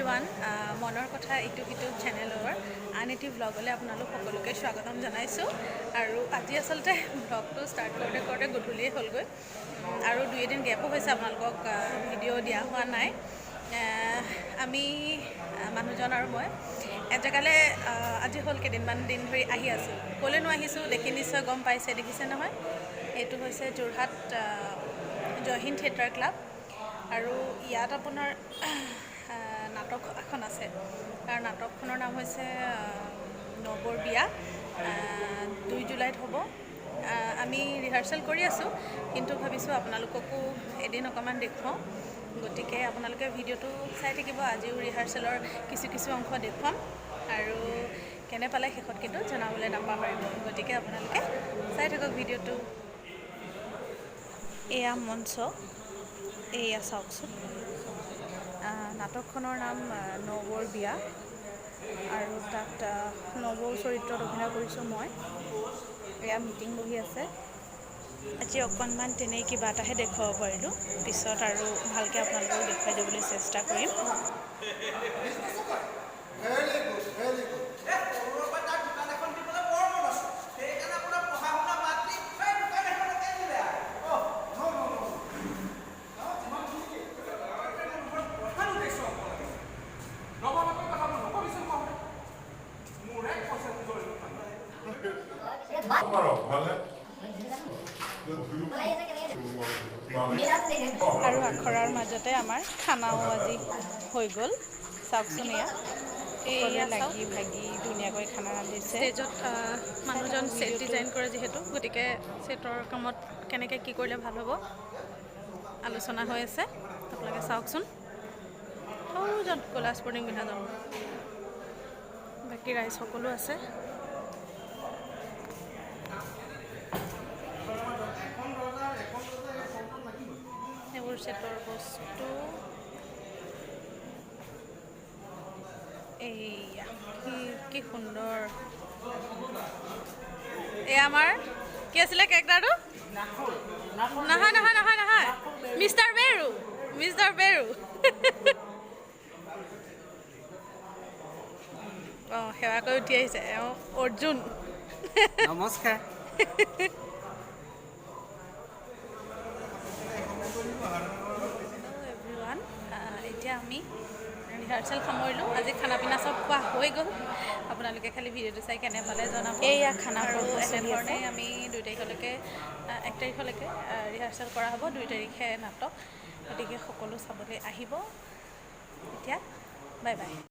Everyone, মনৰ কথা ইটো সিটো চেনেলৰ আন এটি ভ্লগলৈ আপোনালোক সকলোকে স্বাগতম জনাইছোঁ। আৰু আজি আচলতে ভ্লগটো ষ্টাৰ্ট কৰোঁতে কৰোঁতে গধূলিয়ে হ'লগৈ আৰু দুই এদিন গেপো হৈছে, আপোনালোকক ভিডিঅ' দিয়া হোৱা নাই। আমি মানুহজন আৰু মই এজেগালৈ আজি হ'ল কেইদিনমান দিন ধৰি আহি আছোঁ। ক'লৈনো আহিছোঁ দেখি নিশ্চয় গম পাইছে, দেখিছে নহয়? এইটো হৈছে যোৰহাট জয়হিন্দ থিয়েটাৰ ক্লাব আৰু ইয়াত আপোনাৰ নাটক এখন আছে আৰু নাটকখনৰ নাম হৈছে নবৌৰ বিয়া। 2 জুলাইত হ'ব। আমি ৰিহাৰ্চেল কৰি আছোঁ, কিন্তু ভাবিছোঁ আপোনালোককো এদিন অকণমান দেখুৱাওঁ। গতিকে আপোনালোকে ভিডিঅ'টো চাই থাকিব। আজিও ৰিহাৰ্চেলৰ কিছু কিছু অংশ দেখুৱাম আৰু কেনে পালে শেষত কিন্তু জনাবলৈ নাপাহৰিব। গতিকে আপোনালোকে চাই থাকক ভিডিঅ'টো। এয়া মঞ্চ, এয়া চাওকচোন। নাটকখনৰ নাম নবৌৰ বিয়া আৰু তাত নবৌৰ চৰিত্ৰত অভিনয় কৰিছোঁ মই। এয়া মিটিং বহি আছে। আজি অকণমান তেনেই কিবা এটাহে দেখুৱাব পাৰিলোঁ, পিছত আৰু ভালকৈ আপোনালোকক দেখুৱাই দিবলৈ চেষ্টা কৰিম। Very good, very good. সৰুৰ পৰা তাৰ দোকান এখন দিবলৈ বৰ মন আছে। সেইকাৰণে আপোনাৰ পঢ়া শুনা বাদ দি সেই দোকান এখনকে দিলে আৰু। Oh, no, no, no. মানুহৰ প্ৰধান উদ্দেশ্য হ'ব লাগে। নভবাকৈ কথাবোৰ নকবিচোন কওঁতে। মোৰ এক পইচা নিজৰ লোকচান। ভালনে? আৰু আখৰাৰ মাজতে আমাৰ খানাও আজি হৈ গ'ল। চাওকচোন, এয়া সকলোৱে এয়া লাগি ভাগি ধুনীয়াকৈ খানা ৰান্ধিছে। ষ্টেজত মানুহজন ছেট ডিজাইন কৰে যিহেতু, গতিকে ছেটৰ কামত কেনেকৈ কি কৰিলে ভাল হ'ব আলোচনা হৈ আছে। আপোনালোকে চাওকচোন, সৌজন ক'লা স্পৰ্টিং পিন্ধাজন। বাকী ৰাইজ সকলো আছে। এইবোৰ ছেটৰ বস্তু। এইয়া কি কি সুন্দৰ! এয়া আমাৰ কি আছিলে কেৰেক্টাৰটো? নহয় নহয় নহয় নহয়, মিষ্টাৰ বেৰু, মিষ্টাৰ বেৰু। অঁ, সেৱা কৰি উঠি আহিছে এওঁ অৰ্জুন। নমস্কাৰ। হেল্ল' এভৰিৱান, এতিয়া আমি ৰিহাৰ্চেল সামৰিলোঁ। আজি খানা পিনা চব খোৱা হৈ গ'ল। আপোনালোকে খালি ভিডিঅ'টো চাই কেনে পালে জনাব। এইয়া খানা আৰু পৰ্ব চলি এনেধৰণে আছে। আমি 2 তাৰিখলৈকে, 1 তাৰিখলৈকে ৰিহাৰ্চেল কৰা হ'ব। 2 তাৰিখে নাটক, গতিকে সকলো চাবলৈ আহিব। এতিয়া বাই বাই।